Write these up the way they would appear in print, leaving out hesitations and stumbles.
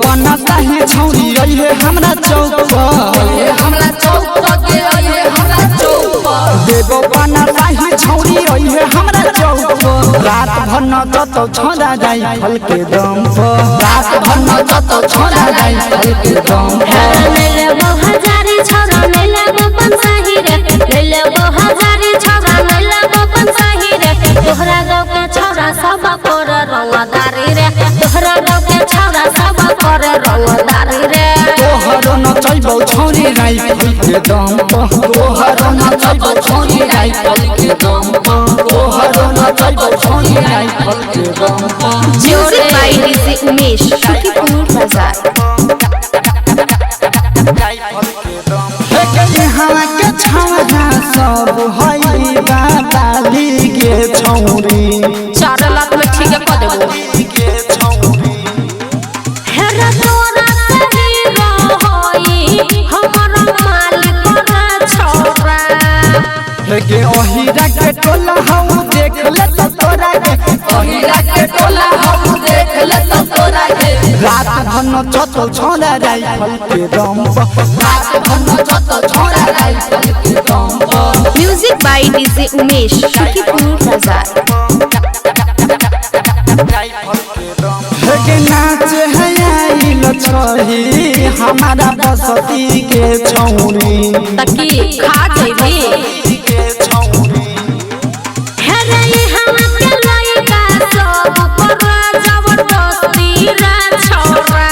पन्ना ताही छौरी रहे हमरा चौक पर। हमरा चौक पर के आइए, हमरा चौक पर। देबो पन्ना ताही छौरी रहे हमरा चौक पर। रात भर नचतौ छौरा राइफल के दम पर। रात भर नचतौ छौरा राइफल के दम पर। ले लेबो हजारी छौरा, ले लेबो पंसाही रे। ले लेबो हजारी छौरा, ले लेबो पंसाही रे। तोहरा गाँव के छौरा सब कर रंगदारी रे। तोहरा गाँव के छौरा सब कर रंगदारी रे। तोहरो नचैबौ छौरी राइफल के दम पर। तोहरो नचैबौ छौरी राइफल के दम पर। तोहरो नचैबौ छौरी राइफल के दम पर। Music by DJ Umesh, Sukhipur Bazar. यहाँ के छौरा सब है बाबाली के छौरी। 4 लाख में ठीक है कह देबो। के छौरी। हेरे तोरा सही रहई हमर मालिक रे छौरा। हे ओहिरा के टोला हऊ देख ले तो तोरा के। ओहिरा के टोला हम देख ले तो तोरा के। रात भर नचतौ छौरा राइफल के दम पर। रात भर नचतौ छौरा राइफल के दम पर। Music by DJ Umesh, Sukhipur Bazar. हे नाच है आइल छही हमारा बसती के छौरी। तकी खा जइबी। के छौरी। हेरे यहाँ के लइका सब कर जबरदस्ती रे छौरा।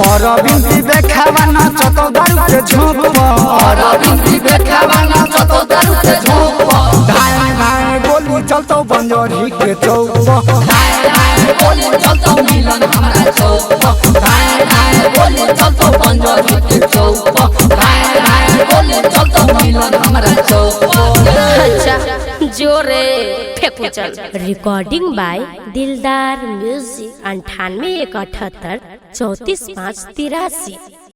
और बिंदी देखावा नचतौ दारू के झोंक पर। और बिंदी देखावा नचतौ दारू के झोंक पर। धाय धाय गोली चलतौ बंजरी के चौक पर। धाय धाय गोली चलतौ मिलन हमरा चौक पर। धाय धाय गोली चलतौ बंजरी के चौक पर। धाय धाय गोली चलतौ मिलन हमरा चौक पर। अच्छा जोरे फेंकू चल। रिकॉर्डिंग बाय दिलदार म्यूजिक 98 178 34 5 83।